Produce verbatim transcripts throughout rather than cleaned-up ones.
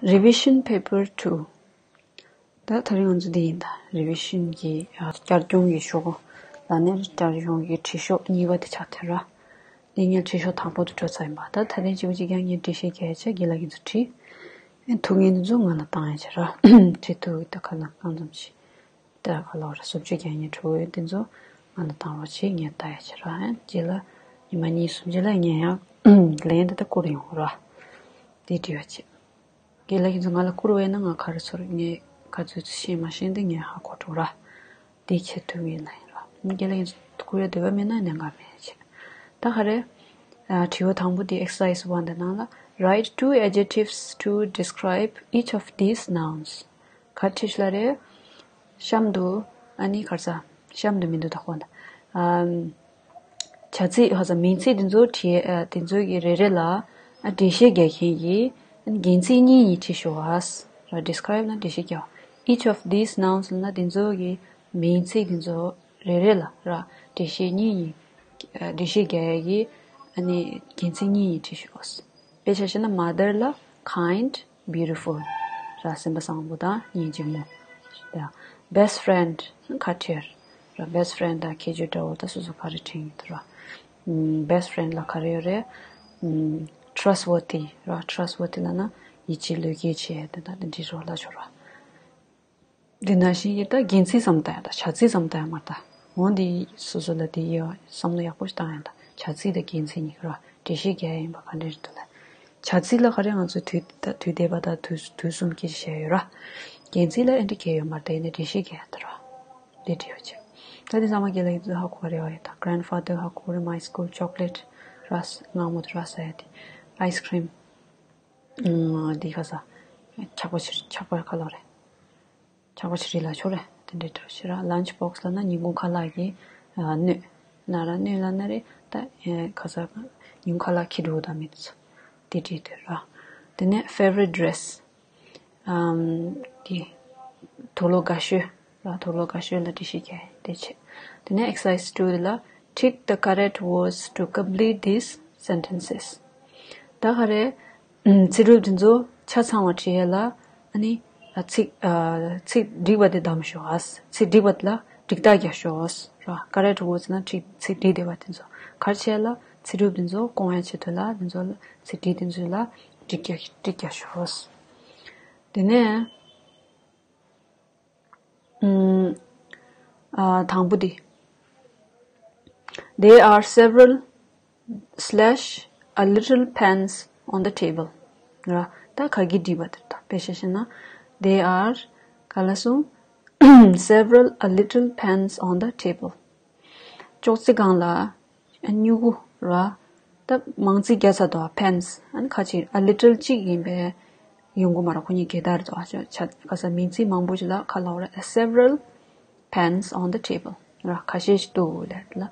Revision paper two. ད་དེ་རིང་ང་ཚོ་འདི་ཡིན་ད། Revision གི་ཨ་བསྐྱར་སྦྱོང་གི་ཤོག་གུ་ལ་ནི་བསྐྱར་སྦྱོང་གི་བྲིས་ཤོག་གཉིས་པ་དེ་ཆགས་ཐལ་ར། འདི་ངས་བྲིས་ཤོག་དང་པོ་དེ་འགྲོ་ཚར་ཡིན་པ། ད་ད་ཐེངས་གཅིག་པུ་གཅིག་རྐྱང་ངས་འགྲེལ་བཤད་རྒྱག་ཡ་བྱས། རྒན་ལགས་ཀྱིས་ཚུར་བྲིས། ཨེ་ཐུགས་ངལ་འདི་ཚོ་ང་ལ་བཏང་ཡ་བྱས་ར། བྲིས་ཐུབ་ཀྱི་ད་ག་ལ་གང་ཙམ་ཞིག་ད་ག་ལ་བ་ར་སུམ་ཅུ་བརྒྱ་ཉིས་གྲོལ་ཡོད་དེ་ཚོ་ང་ལ་བཏང་རོགས་བྱེད། ངས་ལྟ་ཡ་བྱས་ར། ཨེ་རྗེས་ལ་ཉི་མ་གཉིས་གསུམ་རྗེས་ལ་ངས་ཡང་ལན་དེ་ད་བསྐུར་ཡོང་ར། དེ་བྲིས་པ་བྱས། རྒན་ལགས་ཁྱེད་ཚོ་ང་ལ་བསྐུར་བས་ན་ང་ག་རེ་ཚོར་ངས་ག་ཚོད་ཤེས་མ་ཤེས་དེ་ངས་ཧ་གོ་འགྲོ་ར། དེ་ཁྱེད་ཐུགས་ངལ་ན་ཡིན་ར། རྒན་ལགས་ཁྱེད་ཚོ་བསྐུར་ཡ་འདོད་པ་མེད་ན་གནད་འགག་མེད་ཅེས། ད་ག་རེ། ཨ་དྲི་བ་དང་པོ་དེ་exercise one དེ་ནང་ལ། Write two adjectives to describe each of these nouns. ག་བྲིས་ལ་རེད། གཤམ་དུ་ཨ་ནི་ག་རེ་ཟ། གཤམ་དུ་མི་འདུག་ད་ཁོ་ན། ཨམ། བྱ་ཚིག་ཧ་ས་མིང་ཚིག་འདི་ཚོ་བྲིས་ཨ་འདི་ཚོ་གི་རེ་རེ་ལ་ཨ་འགྲེལ་བཤད་རྒྱག་མཁན་གྱི་ཨ་ནི་རྒྱན་ཚིག་གཉིས་གཉིས་བྲིས་ཤོག་ཨ། ར་describe ལ་འགྲེལ་བཤད་རྒྱག each of these nouns ལ་ན་འདི་ཚོ་གི་མིང་ཚིག་འདི་ཚོ་རེ་རེ་ལ་ར་འགྲེལ་བཤད་གཉིས་གཉིས་ཨ་འགྲེལ་བཤད་རྒྱག་ཡ་གི་ཨ་ནི་རྒྱན་ཚིག་གཉིས་གཉིས་བྲིས་ཤོག་དཔེ་ཆ་བཤད་ན་mother ལ་kind, beautiful ར་སེམས་པ་བཟང་པོ་དང་སྙིང་རྗེ་མོ། ད་best friend ཁ་ཁྲལ་ར། best friend དང་ཁྱད་ཆོས་འདྲ་བོ་ད་སོ་སོ་ག་རེ་དྲན་གྱི་འདུག་ར། ཨམ། best friend ལ་ག་རེ་ཡོད་རེད། ཨམ། trustworthy ར། trustworthy ལབ་ན་ཡིད་ཆེས་བློས་འགེལ་བྱེད་དེ་ད་དེ་འདྲི་རོགས་ལ་ཆོག་ར། འདི་ནང་བཞིན་གྱི་ད་རྒྱན་ཚིག་ཙམ་བལྟ་ཡ་ད་བྱ་ཚིག་ཙམ་བལྟ་ཡ་མ་ད། འོ་འདི་སོ་སོ་ལ་དེ་ཡི་བསམ་བློ་ཡག་པོ་ཞིག་བཏང་ཡ་ད། བྱ་ཚིག་དང་རྒྱན་ཚིག་གཉིས་ཀ་ར་འགྲེལ་བཤད་རྒྱག་ཡ་ཡིན་པ་ག་འདྲ་རེད་འདུག་ལ། བྱ་ཚིག་ལ་ག་རེ་ང་ཚོས་དུས་ད་དུས་འདས་པ་དང་དུས་དུས་གསུམ་སྐད་ཆ་བཤད་ཡོད་ར། རྒྱན་ཚིག་ལ་ཨེ་འདྲ་གས་ཡོད་མ་རེད་ད། ཡིན་ན་འགྲེལ་བཤད་རྒྱག་ཡ་ད་ར། འདི་འདྲ་ཡོད་ཅེས། ད་འདི་ཚང་མ་རྒན་ལགས་ཀྱིས་ཧ་གོ་བ་རེད་བ་ཡ་ད། grandfather ཧ་གོ་རེད། my school chocolate ར། སྔ་མོ་དུ་ར་ཟ་ཡ་དེ། ice cream འདི་ཁ་ས། ཆག་པ་ཆེ་ཆག་པ་ཁ་ལོ་རེད། ཆག་པ་ཆེ་རིགས་ལ་ཆོག་རེད། དེ་འདྲའི་འདྲ་ཞེ་ར། lunch box ལབ་ན་ཉིན་གུང་ཁ་ལག་གི་ཨ་སྣོད། ན་ར་སྣོད་ལབ་ན་རེད་ད། ཁ་ས་ཉིན་གུང་ཁ་ལག་ཁྱི་འགྲོ་དང་མི་ཚོ་དེ་འདྲའི་དེ་ར། དེ་ནས་favorite dress ཨམ། དེ་དུག་ལོག་དགའ་ཤོས་ར། དུག་ལོག་དགའ་ཤོས་ལ་འགྲེལ་བཤད་རྒྱག་དེ་བྱེད། དེ་ནས་exercise two དེ་ལ། Tick the correct words to complete these sentences. ད་ག་རེ། ཨམ། ཚིག་གྲུབ་དེ་ཚོ་ཆ་ཚང་བ་བྲིས་ཡ་ལ། ཨ་ནི། ཨ་ཚིག་ཨ་ཚིག་འགྲིག་པ་དེ་བདམས་ཤོག་ཨ། ཚིག་འགྲིག་པ་དེ་ལ་འགྲིག་རྟགས་རྒྱག་ཤོག་ཨ། ར། correct words ན་ཚིག་ཚིག་འགྲིག་བསྡད་པ་དེ་ཚོ་ག་རེ་བྱས་ལ། ཚིག་གྲུབ་དེ་ཚོ་སྐོང་ཡ་ཆེད་དུ་ལ་དེ་ཚོ་ལ་ཚིག་འགྲིག་དེ་ཚོ་ལ་འགྲིག་རྒྱག་འགྲིག་རྒྱག་ཤོག་ཨ། དེ་ནས། ཨམ། ཨ་དང་པོ་དེ། There are several slash a little pens on the table. ར། ད་ག་གི་འགྲིག་པ་དེ་ད་དཔེ་ཆ་བཤད་ན། There are ག་ལ་སོང་། several a little pens on the table. ཅོག་ཙེ་སྒང་ལ་སྨྱུ་གུ་ར། ད་མང་ཙི་བརྒྱབ་ཚར་འདུག pens ཨ་ནི་ཁ་ཅིག་a little གཅིག་ཡིན་པས་ཡོང་གི་མ་རེད། ཁོ་གཉིས་འགལ་ཟླ་རེད་འདུག་ཆ་ག་ས་མིང་ཚིག་མང་པོ་ཞིག་ལ་ཁ་ལ་བ་ར། several pens on the table ར། ཁ་ཤས་ཤིག་འདུག་ལབ་ལ།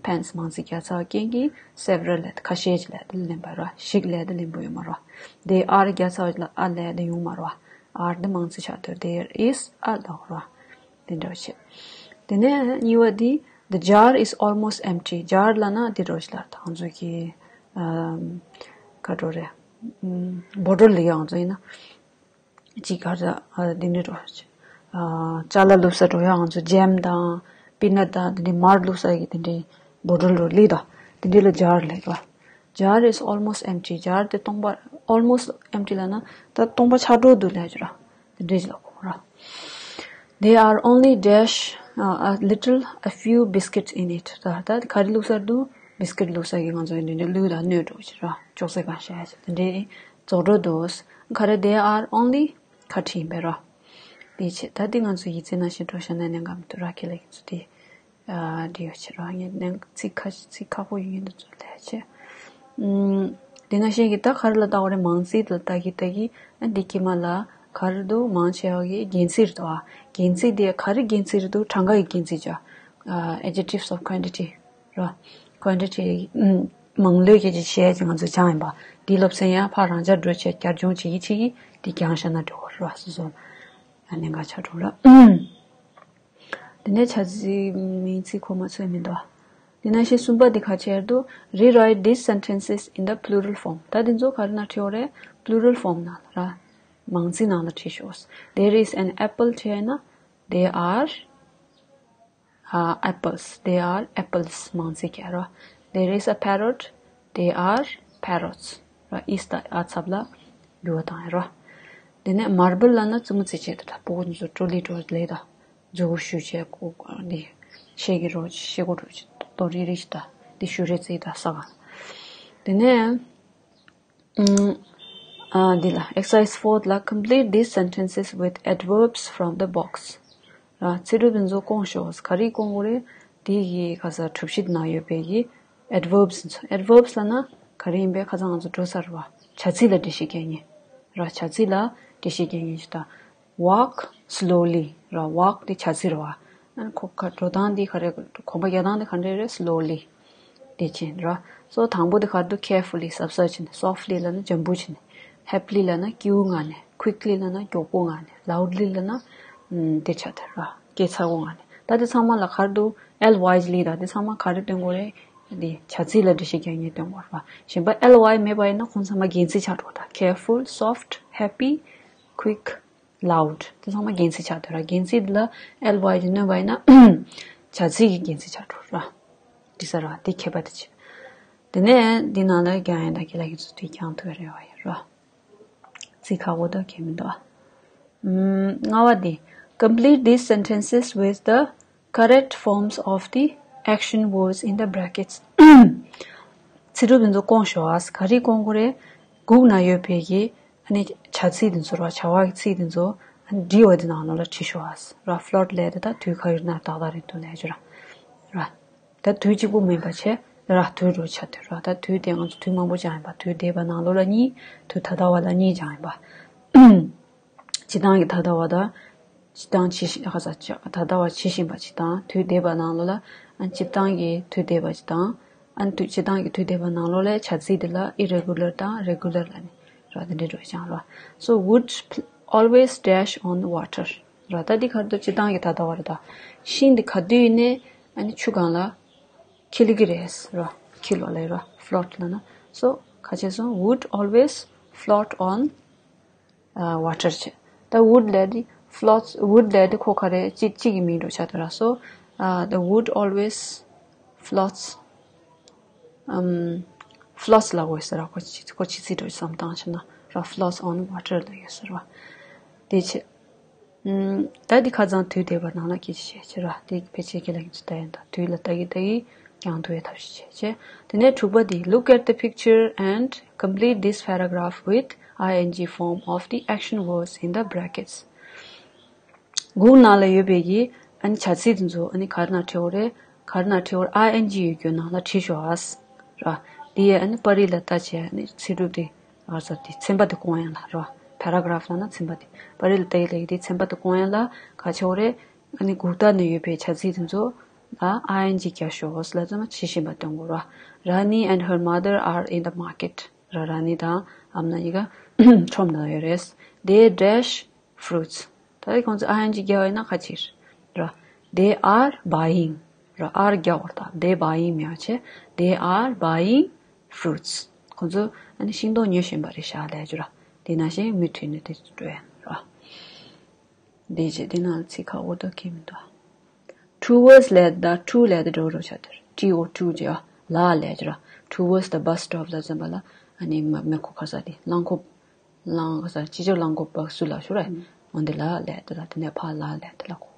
pens མང་ཙི་བརྒྱབ་ཚར་བ་རྐྱེན་གྱིས་several ལབ་ཁ་ཤས་ཤིག་ལབ་ལེན་པ་ར། ཞིག་ལབ་ལེན་པོ་ཡོད་མ་རེད། There are བརྒྱབ་ཚར་བ་ལ་a ལབ་དེ་ཡོང་མ་རེད། are དེ་མང་ཙི་ཆགས་འདུག There is a ལབ་ར། དེ་འདྲ་བྱེད། དེ་ནས་གཉིས་པ་དེ། The jar is almost empty. jar ལབ་ན་དེ་འདྲ་ཞིག་ལ་ད་ང་ཚོ་གི་ཨམ། ག་འདྲ་རེད། ཨམ། bottle ལ་ཡང་ང་ཚོ་ཡིན་ན་ཅིག་ག་རེ་ཨ་དེ་འདྲ་འདྲ་ཞིག་ཨ་ཅ་ལག་བླུགས་ས་འདྲ་ཡང་ང་ཚོ་jam དང་peanut དང་དེ་འདྲའི་མར་བླུགས་ས་གི་དེ་འདྲའི་bottle འདྲ་ལི་ད་དེ་འདྲ་ལ་jar ལབ་པ། jar is almost empty. jar དེ་སྟོང་པ། almost empty ལབ་ན་ད་སྟོང་པ་ཆགས་འགྲོ་འདུག་ལབ་རྒྱུ་ར། དེ་འདྲ་ཞིག་ལ་གོ་ར། There are only dash uh, a little a few biscuits in it. ད་ད་ག་རེ་བླུགས་ས་འདུག biscuit བླུགས་ས་གི་ང་ཚོ་འདི་འདྲ་བླུགས་དང་སྣོད་འགྲོ་ཞིག་ར། ཅོག་ཙེ་གང་བཞག་ཞིག་དེ་འདྲའི་རྫོགས་འགྲོ་འདུག་ག་རེ། there are only ག་ཁྲིད་ཡིན་པས་ར། དེ་ཆེ་ད་འདི་ང་ཚོ་ཡིག་ཚད་ནང་བཞིན་འགྲོ་བཞག་ན་གནད་འགག་མི་འདུག་ར། ཁྱེད་ལ་ཡིག་ཚད་དེ། ཨ་འདི་ཡོད་ཕྱིར་རང་ཉིད་ནང་ཚིག་ཁ་ཚིག་ཁག་པོ་ཡོད་མཁན་དེ་ཚོ་ལས་ཆེ། ཨུམ། དེ་ནང་བཞིན་གྱི་ད་ག་རེ་ལ་ལྟ་བ་རེད། མང་ཚིག་ལ་ལྟ་གི་ལྟ་གི་ཨ་འདི་ཀྱི་མ་ལ་ག་རེ་འདུག་མང་ཆེ་བ་གི་རྒྱན་ཚིག་རེད་དོ། ཨ་རྒྱན་ཚིག་དེ་ག་རེ་རྒྱན་ཚིག་རེད་འདུག་གྲངས་ཀ་གི་རྒྱན་ཚིག་ཅོ། ཨ་adjectives of quantity ར། quantity ཨུམ། མང་ལོས་ཀྱི་ཅི་བྱས་ཀྱི་ང་ཚོ་སྦྱངས་ཡིན་པ། འདི་སློབ་ཚན་ཡང་ཕར་རང་འཇགས་འགྲོ་བྱས་བསྐྱར་སྦྱོང་བྱེད་ཀྱི་ཆེད་ཀྱི་འདི་སྦྱངས་བཞག་ན་འགྲིག་གོ་ར། སོ་སོ་ཨ་གནད་འགག་ཆགས་འགྲོ་ར། ཨུམ། དེ་ནས་བྱ་ཚིག་མིང་ཚིག་ཁོ་མ་ཚོས་མི་འདུག་དེ་ནང་བཞིན་གསུམ་པ་འདི་ག་ཆེར་འདུག Rewrite these sentences in the plural form. ད་འདི་ཚོ་ག་རེ་ན་བྲིའོ་རེད། plural form ན་ར། མང་ཚིག་ནང་ལ་བྲིས་ཤོག There is an apple བྲིས་ན། There are uh, apples. There are apples. མང་ཚིག་གི་རོ། There is a parrot. There are parrots. རོ། is དང་are ཚབ་ལ་འགྱུར་བ་བཏང་ཡ་རོ། དེ་ནས་མར་བལ་ལབ་ན་རྩེད་མོ་རྩེ་བྱེད་དེ་ད་སྤུ་གུ་ཚོ་ཀྲོ་ལི་ཀྲོ་ལི་དང་། མཛུ་གུ་གཞུ་བྱས་ཀོ་འདི། ཤེལ་གྱི་རོ་ཤེལ་སྒོ་རོ་ཏོ་རི་རི་ཞིག་ད། འདི་གཞུ་རེ་རྩེ་ད་ས་ག་དེ་ནས། ཨ་འདི་ལ་exercise four ལ། Complete these sentences with adverbs from the box. ར། ཚིག་གྲུབ་འདི་ཚོ་སྐོང་ཤོག་ག་རེ་སྐོང་དགོས་རེད། དེ་གི་ག་ས་གྲུབ་གཞི་ནང་ཡོད་པའི་གི་adverbs འདི་ཚོ། adverbs ལབ་ན་ག་རེ་ཡིན་པའི་ཁ་སང་ང་ཚོ་འགྲོ་ཚར་བ། བྱ་ཚིག་ལ་འགྲེལ་བཤད་རྒྱག་མཁན། ར། བྱ་ཚིག་ལ་འགྲེལ་བཤད་རྒྱག་མཁན་ཞིག་ད། Walk slowly. ར། walk དེ་བྱ་ཚིག་རེད་བ། ཨ་ནི་ཁོ་ག་འགྲོ་སྟངས་དེ་ག་རེ། གོམ་པ་རྒྱག་སྟངས་དེ་ག་འདྲ་རེད། slowly དེ་བྱས་ར། སོ་དང་པོ་དེ་ག་རེ་འདུག carefully བཟབ་བཟབ་བྱས་ནས། softly ལབ་ན་འཇམ་པོ་བྱས་ནས། happily ལབ་ན་སྐྱིད་པོ་ངང་ནས། quickly ལབ་ན་མགྱོགས་པོ་ངང་ནས། loudly ལབ་ན་ཨམ་དེ་ཆགས་ཐལ་ར། སྐད་ཚ་པོ་ངང་ནས། ད་དེ་ཚང་མ་ལ་ག་རེ་འདུག་ལ་ཡི་ལི་དང་དེ་ཚང་མ་ག་རེ་སྟོན་དགོས་རེད། དེ་བྱ་ཚིག་ལ་འགྲེལ་བཤད་རྒྱག་མཁན་སྟོན་དགོས་རེད་བ། གཞན་པ་ལ་ཡི་མེད་པ་ཡིན་ན་ཁོང་ཚང་མ་རྒྱན་ཚིག་ཆགས་འགྲོ་ད། careful, soft, happy, quick, loud དེ་ཚང་མ་རྒྱན་ཚིག་ཆགས་འདུག་ར། རྒྱན་ཚིག་འདི་ལ་ལ་ཡི་ལི་སྣོན་པ་ཡིན་ན་བྱ་ཚིག་གི་རྒྱན་ཚིག་ཆགས་འགྲོ་ར། འདི་ས་ར། འདི་ཁྱད་པར་དེ་ཆེ། དེ་ནས་འདི་ནང་ལ་རྒྱག་ཡིན་ད་ཁྱེད་ལ་ཡིན་ཚུལ་དེ་རྒྱག་ཐུབ་རེ་བ་ཡིན་ར། ཚིག་ཁག་པོ་ད་གལ་མི་འདུག་ཨ། ལྔ་བ་འདི། Complete these sentences with the correct forms of the action words in the brackets. ཚིག་གྲུབ་འདི་ཚོ་སྐོང་ཤོག་ཨ། ག་རེ་སྐོང་དགོས་རེད། སྒུག་ན་ཡོད་པའི་གི་ཨ་ནི་བྱ་ཚིག་འདི་ཚོ་ར། བྱ་བ་གི་ཚིག་འདི་ཚོ་ཨ་ནི་བྲིས་པ་འདི་ནང་ལོགས་ལ་བྲིས་ཤོག་ཨ། ར། float ལབ་དེ་ད་དུས་ག་ཡོད་ན་ཏག་ཏག་རེད་འདུག་ལབ་རྒྱུ་ར། ར། ད་དུས་གཅིག་པུ་མིན་པ་བྱས་ར། དུས་འགྲོ་ཆ་དུས་ར། ད་དུས་དེ་ང་ཚོ་དུས་མང་པོ་སྦྱངས་ཡིན་པ། དུས་འདས་པ་ནང་ལོགས་ལ་གཉིས། དུས་ད་ལྟ་བ་ལ་གཉིས་སྦྱངས་ཡིན་པ། སྤྱིར་བཏང་གི་ད་ལྟ་བ་དང་། སྤྱིར་བཏང་ཇི་བཞིན་ཧ་ས་ཅག་ད་ལྟ་བ་ཇི་བཞིན་པ་ཅིག་དང་། དུས་འདས་པ་ནང་ལོགས་ལ་ཨ་སྤྱིར་བཏང་གི་དུས་འདས་པ་ཅིག་དང་། ཨ་དུས་སྤྱིར་བཏང་གི་དུས་འདས་པ་ནང་ལོགས་ལ་བྱ་ཚིག་འདི་ལ་irregular དང་regular ལ་ནི་ར། དེ་འདྲའི་འགྲོ་སྦྱང་ར། So wood pl- always dash on water. ར། ད་འདི་ག་རེ་འདུག་སྤྱིར་བཏང་གི་ད་ལྟ་བ་རེད་ད། ཤིང་འདི་ག་དུས་ཡིན་ནའི་ཨ་ནི་ཆུ་སྒང་ལ་འཁྱིལ་གྱི་རེད་ར། འཁྱིལ་བ་ལ་ར། float ལབ་ན། So ག་བྱས་སོང་། wood always float on uh, water བྱས། ད་wood ལབ་དེ་floats། wood ལབ་དེ་ཁོ་ག་རེ་གཅིག་གཅིག་གི་མིང་འགྲོ་ཆགས་འདུག་ར། So uh, the wood always floats. ཨམ། floats ལབ་དགོས་ཟེར་ར། ཁོ་ཅི་ཁོ་ཅི་ཚིག་འགྲོ་བསམ་བཏང་བྱས་ན་ར། floats on water ལབ་ཡོད་ཟེར་བ། དེ་བྱས། ཨམ། ད་འདི་ཁ་སང་དུས་འདས་པ་ནང་ལ་སྐད་ཆ་བཤད་བྱས་ར། དེ་ཕལ་ཆེར་ཁྱེད་ལ་ཡིན་ཚུལ་ལྟ་ཡིན་ད། དུས་ལ་ལྟ་གི་ལྟ་གི་ཀྱང་དུ་ཡི་ཐབས་ཤེས་བྱས་བྱས། དེ་ནས་དྲུག་པ་འདི། Look at the picture and complete this paragraph with ing form of the action words in the brackets. སྒུག་ནང་ལ་ཡོད་པའི་གི་ཨ་ནི་བྱ་ཚིག་དེ་ཚོ་ཨ་ནི་ག་རེ་ནང་བྲིས་པ་རེད། ག་རེ་ནང་བྲིས་པ་རེད། ing ཡོད་རྒྱུ་ནང་ལ་བྲིས་ཤོག་ཨ། ར། དེ་ཡས་ཨ་ནི་པར་རིས་ལ་ལྟ་བྱས་ཨ་ནི་ཚིག་གྲུབ་དེ་ཨ་ས་དེ་ཚན་པ་དེ་སྐོང་ཡ་ལ་ར། paragraph ལབ་ན་ཚན་པ་དེ། པར་རིས་ལ་ལྟ་ཡི་ལ་ཡི་དེ་ཚན་པ་དེ་སྐོང་ཡ་ལ་ག་བྱེད་པ་རེད། ཨ་ནི་སྒུག་རྟགས་ནང་ཡོད་པའི་བྱ་ཚིག་དེ་ཚོ་ལ་ing རྒྱག་ཤོག་ལབ་ཙམ་ཇི་བཞིན་པ་སྟོན་དགོས་ར། Rani and her mother are in the market. ར། ར་ནི་དང་ཨ་མ་ཡིན་ན་ཁྲོམ་ནང་ཡོད་རེད། They dash fruits. ད་ཁོང་ཚོ་ing རྒྱག་པ་ཡིན་ན་ག་ཅི་རེད། ར། They are buying. ར། are རྒྱག་དགོས་རེད་ད། They buying མེད་པ་བྱས། They are buying fruits. ཁོང་ཚོ་ཨ་ནི་ཤིང་ཏོག་ཉོ་བཞིན་པ་རེད་ཤག་ལབ་རྒྱུ་ར། དེ་ནང་བཞིན་མུ་མཐུད་ནས་དེ་འགྲོ་ཡ་ར། དེ་རྗེས་དེ་ནང་ལ་ཚིག་ཁག་པོ་ད་གང་ཡང་མི་འདུག Towards ལབ་ད། to ལབ་ད་འགྲོ་རོགས་བྱ་དེར། T O two རྒྱག་ལ་ལབ་རྒྱུ་ར། Towards the bus stop ལབ་ཙམ་པ་ལ་ཨ་ནི་མ་མེ་ཁོ་ག་ས་དེ་རླངས་འཁོར། རླངས་ག་ས་སྤྱི་ཁྱབ་རླངས་འཁོར་བབས་ཚུལ་ལ་ཞུ་ར། འོན་ཏེ་ལ་ལབ་དེ་ལ་དེ་ནས་ཕ་ལ་ལབ་དེ་ལ་གོ།